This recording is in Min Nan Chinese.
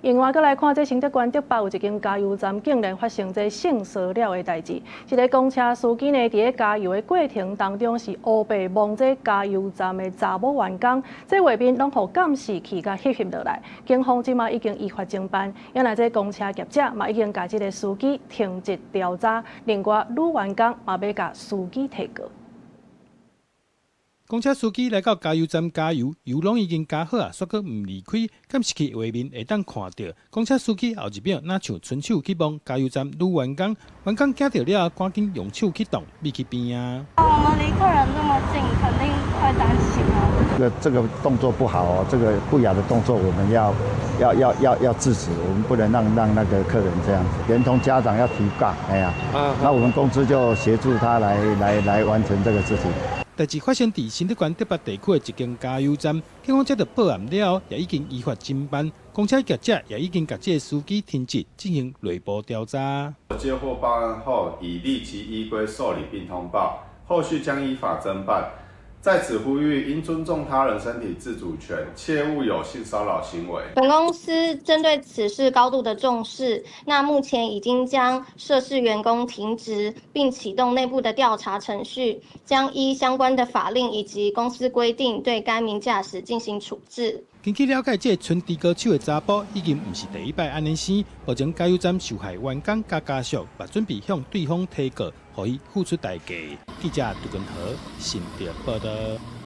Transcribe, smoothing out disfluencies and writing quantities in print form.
另外，閣來看這新竹縣竹北有一間加油站，竟然發生這性騷擾的代誌。一个公車司機呢，佇咧加油的過程當中是烏白摸這加油站的查某員工，這畫面攏予監視器共翕翕落來。警方這馬已經依法偵辦，原來這公車業者嘛已經共這个司機停職調查，另外女員工嘛欲共司機提告。公車司機來到加油站加油，油攏已經加好啊，煞閣毋離開。監視器畫面會當看著，公車司機後一秒若像伸手去摸加油站女員工，員工驚著了後，趕緊用手去擋，避去邊啊。我們離客人這麼近，肯定會擔心啊。這個動作不好哦，這個不雅的動作，我們要制止，我們不能讓那個客人這樣子。連同家長要提告，哎呀，那我們公司就協助他來完成這個事情。代誌發生佇新竹縣竹北地區的一間加油站，警方接到報案了後，也已經依法偵辦。公車業者也已經共這个司機停職進行內部調查。接獲報案後，已立即依規受理並通報，後續將依法偵辦。在此呼籲，應尊重他人身體自主權，切勿有性騷擾行為。本公司針對此事高度的重視，那目前已經將涉事員工停職，並啟動內部的調查程序，將依相關的法令以及公司規定對該名駕駛進行處置。根據了解，這个伸豬哥手的查埔已經毋是第一擺按呢生。目前加油站受害員工佮家屬，嘛準備向對方提告，予伊付出代價。記者杜根和新竹報導。